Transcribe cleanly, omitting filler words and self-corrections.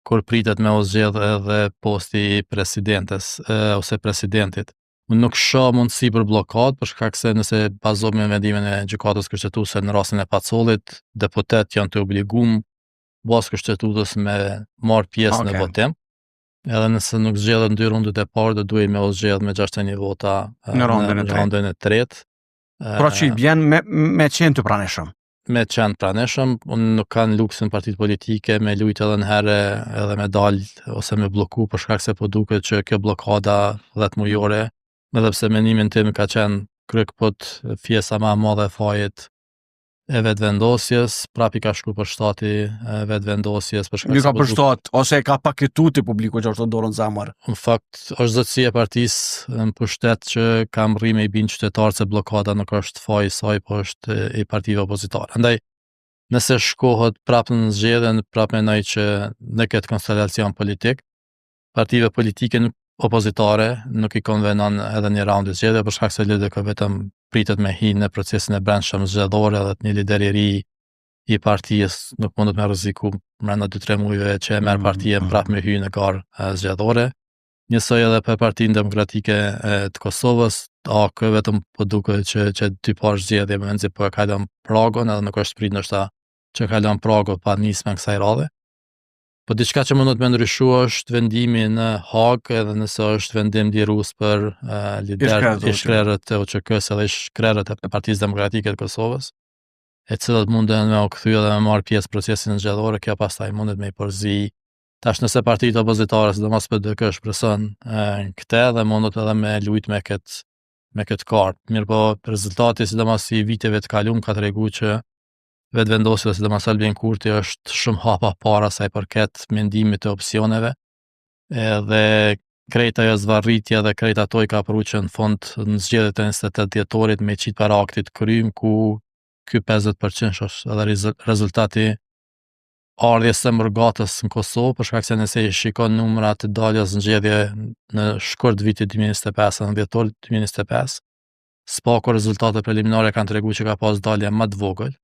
kur pritet me u zgjedh edhe posti i presidentes ose presidentit. Unë nuk shoh mundësi për bllokadë, për shkak se nëse bazohemi në vendimin e Gjykatës Kushtetuese në rastin e Pacollit, deputet janë të obliguar bazë kushtetutës me marr pjesë në votim. Edhe nëse nuk zgjedhet në dy rundet e parë, do duhej me u zgjedh me 61 vota në rondën e tretë. Rondën e tretë. Pra që i bjen me qenë të pranishëm. Me qenë të pranishëm, unë nuk kanë luksin partitë politike me lujt edhe në herë edhe me dal ose me blloku për shkak se po duket që kjo bllokada 10 mujore, edhe pse mendimin tim ka qenë kryekëput pjesa më e madhe e fajit e Vetëvendosjes, prap i ka shku për shtati Vetëvendosjes për shkak se ka po për shtat ose e ka paketu te publiku që është dorën zemër. Në fakt është zotësia e partisë në pushtet që ka mrri me i bind qytetarët se bllokada nuk është faji i saj, po është i partive opozitare. Andaj nëse shkohet prapë në zgjedhje, prapë mendoj që në këtë konstelacion politik, partive politike nuk opozitare nuk i konvenon edhe një raund i zgjedhjeve për shkak se LDK vetëm pritet me hi në procesin e brendshëm zgjedhor edhe një lider i ri i partisë nuk mundet me rreziku mbrenda 2-3 mujve që e merr partia prapë me hy në garë zgjedhore. Njësoj edhe për Partinë Demokratike të Kosovës, AAK vetëm po duket që dy parë zgjedhje me mezi po e kalon pragun edhe nuk është prit ndoshta që kalon pragun pa nismë kësaj radhe. Po diçka që mundet me ndryshu është vendimi në Hagë edhe nëse është vendim lirues për uh, liderët, ish-krerët e UÇK-së edhe ish-krerët e Partisë Demokratike të Kosovës, e cilët munden me u kthy edhe me marrë pjesë procesin zgjedhor, kjo pastaj mundet me i përzi. Tash nëse partitë opozitare, sidomos PDK shpreson në këtë dhe mundet edhe me lujt me këtë kartë. Mirëpo rezultati sidomos i viteve të kalum ka tregu që Vetëvendosja dhe sidomos Albin Kurti është shumë hapa para sa i përket mendimit të opsioneve, edhe krejt ajo zvarritje dhe krejt ato i ka pru që në fund në zgjedhjet e 28 dhjetorit me qitë para aktit krym ku ky 50% është edhe rezultati ardhjes së mërgatës në Kosovë, për shkak se nëse i shikon numrat e daljes në zgjedhje në shkurt vitit 2025 në dhjetor 2025, s'paku rezultatet preliminare kanë tregu që ka pas dalje më të vogël.